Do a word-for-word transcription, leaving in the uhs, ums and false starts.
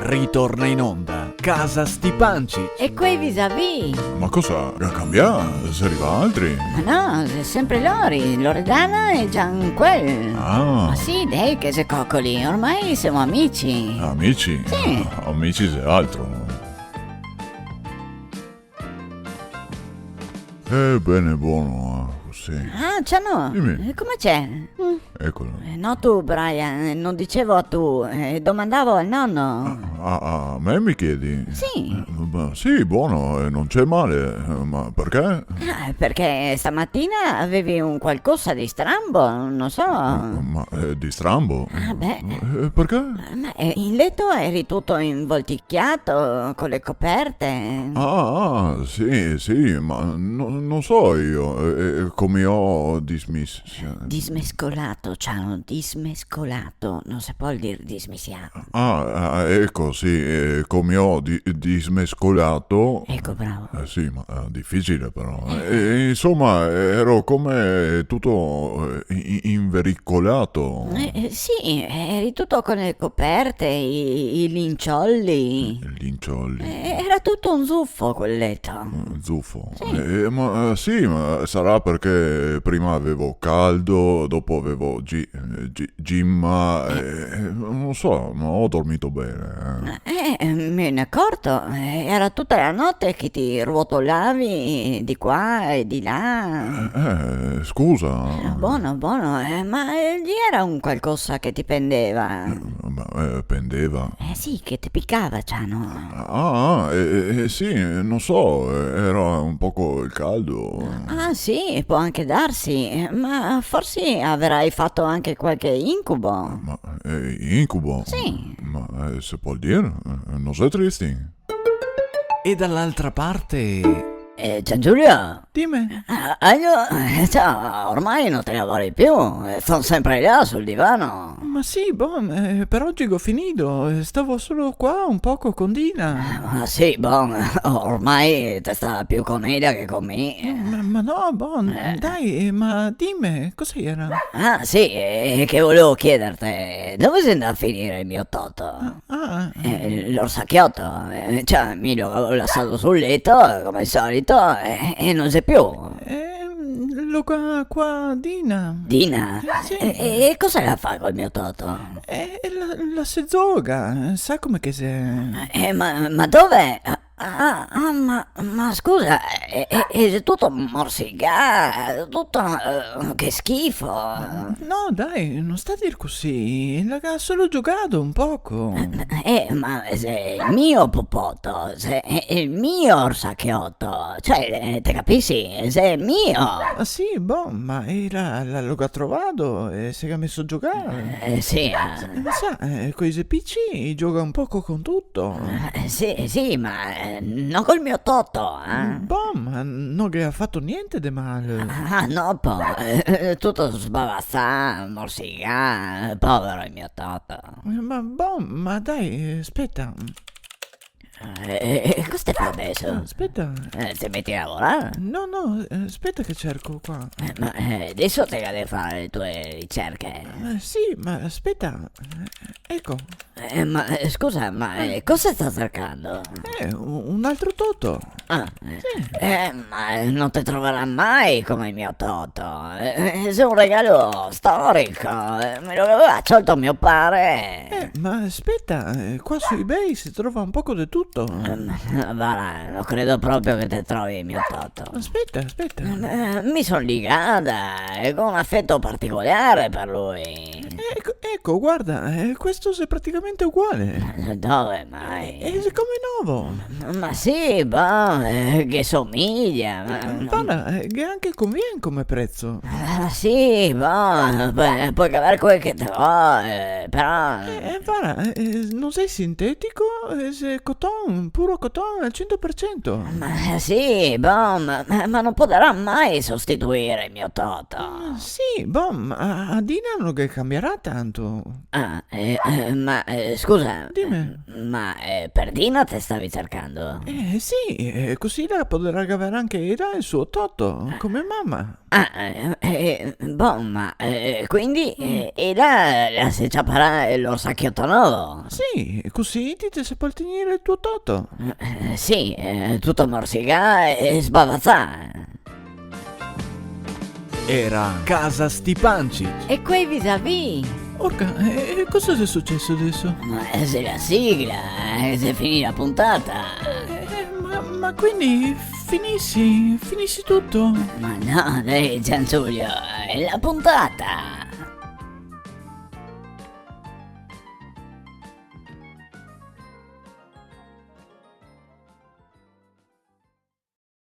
Ritorna in onda Casa Stipancich. E quei visavì? Ma cosa? Ga cambià? Xe rivà altri? Ma no, xe sempre lori, Loredana e Gian quel. Ah. Ma sì, dai, che xe cocoli, ormai semo amici. Amici? Sì. Amici xe altro. Eh, ben, bon, eh, cusì. Ah, Ciano, dime. Eh, come xe? Mm. Ecolo. Eh, no tu, Brian, eh, no disevo a tu, eh, domandavo al nono. Ah, ah, a me me chiedi? Sì. Eh, ma sì, bon, eh, no xe mal, eh, ma parché? Ah, parché stamatina gavevi un qualcosa de strambo, no so. Ma, ma, eh, de strambo? Ah, beh. Eh, parché? Ma, eh, in leto eri tuto involticià, co le coperte. Ah, ah, sì, sì, ma no, no so mi, eh, eh, come go dismis-, Dismescolà, Ciano, dismescolà, no se pol dir dismisià. Ah, ah, eco, sì, eh, come go di-, dismescolà. Eco, bravo. Eh, sì, ma xe dificile però, eh. Eh, insoma, ero come tuto, eh, in-, in-, invericolà. Eh, eh, sì, eri tuto co le coperte, i, i lincioli. Lincioli. Eh, era tuto un zufo quel leto. Un zufo. Sì. Eh, ma, eh, sì, ma sarà parché prima gavevo caldo, dopo gavevo gi-, eh, gi-, gima, eh, no so, no go dormì ben, eh. Eh, eh, me ne acorgo, eh, era tuta la note che te rotolavi de qua e de là. Eh, eh, scusa. Eh, bon, bon, eh, ma, eh, ghe era un qualcosa che te pendeva. Eh, ma, eh, pendeva? Eh sì, che te picava, Ciano. Ah, ah, eh, eh, eh, sì, no so, eh, era un poco el caldo. Ah, sì, pol anche darse, eh, ma forse gaverai fato anche qualche incubo. Ma, eh, incubo? Sì. Ma, eh, se pol dir? Eh, no xe tristi. E dall'altra parte? Eh, Giangiulio? Dime. Ah, ah, io, eh, sa, ormai no te lavori più, eh, son sempre là sul divano. Ma sì, bon, eh, per oggi go finì, eh, stavo solo qua un poco con Dina. Eh, ma sì, bon, ormai te sta più con ela che con mi. Ma, ma no, bon, eh, dai, eh, ma dime, cosa era? Ah, sì, eh, che volevo chiederte, dove xe andà a finire el mio Toto? Ah, ah, eh. Eh, l'orsacchiotto, eh, cioè, mi lo go lasà sul leto, come al solito, e, e no xe più. Eh, lo ga qua Dina. Dina? Eh, sì. E, e cosa la fa col mio Toto? Eh, la, la se zoga, sa come che xe. Eh, ma, ma dove? Ah, ah, ma, ma scusa, xe, xe, xe tuto morsicà, tuto, eh, che schifo. No, dai, no sta dir cusì, la ga solo giogà un poco. Eh, ma xe el mio popoto, xe el mio orsacchiotto, cioè, eh, te capisi? Xe el mio. Ah, sì, bon, ma, eh, la, la, lo ga trovà, eh, se ga meso a giogà. Eh, sì, eh. Sa, eh, coi xe picini i gioga un poco con tuto. Eh, sì, sì, ma, eh, no col mio Toto, eh. Bon, ma no ghe ga fato gnente de mal. Ah, no, po-, eh, tuto sbavasà, morsicà, povero el mio Toto. Eh, ma bon, ma dai, eh, speta. Eh, eh, cosa te fa deso? Ah, speta. Eh, te meti a lavorar? No, no, eh, speta che cerco qua. Eh, ma, eh, deso te ga de far le tue ricerche. Eh, sì, ma speta. Eh, eco. Eh, ma, eh, scusa, ma, eh, cosa te sta cercando? Eh, un, un altro Toto. Ah, eh. Sì. Eh, ma, eh, no te trovarà mai come el mio Toto. Eh, eh, xe un regalo storico. Eh, me lo gaveva tolto mio pare. Eh, ma speta, eh, qua su eBay se trova un poco de tuto. Eh, ma, varda, no credo proprio che te trovi el mio Toto. Speta, speta. Eh, mi son ligada, eh, go un afeto particolar per lui. Eco, eco, varda, eh, questo xe praticamente uguale. Ma dove mai? Eh, xe come novo. Ma sì, bon, eh, che somiglia, ma... Eh, varda, eh, che anche convien come prezo. Ah, sì, bon, po-, pol gaver quel che te vol, però... Eh, eh, varda, eh, no xe sintetico, eh, xe coton, puro coton al cento per cento. Ma sì, bon, ma, ma, ma no podarà mai sostituir el mio Toto. Mm, sì, bon, ma a, a Dina no ghe cambiarà tanto. Ah, eh, eh, ma, eh, scusa. Dime. Ma, eh, per Dina te stavi cercando? Eh, sì, eh, E cusì la podarà gavar anche ela el so toto, come mama. Ah, eh, eh, bon, ma eh, quindi eh, ela la se ciaparà l'orsachioto novo? Sì, cusì ti te se pol tegnir el to toto. Eh, sì, eh, tuto morsicà e sbavazà. Era Casa Stipancich. E quei visavì? Orca, e cosa xe suceso deso? Ma xe la sigla, eh, xe finì la puntata. Eh, ma, ma quindi finisi, finisi tuto? Ma no, dai, Giangiulio, xe la puntata.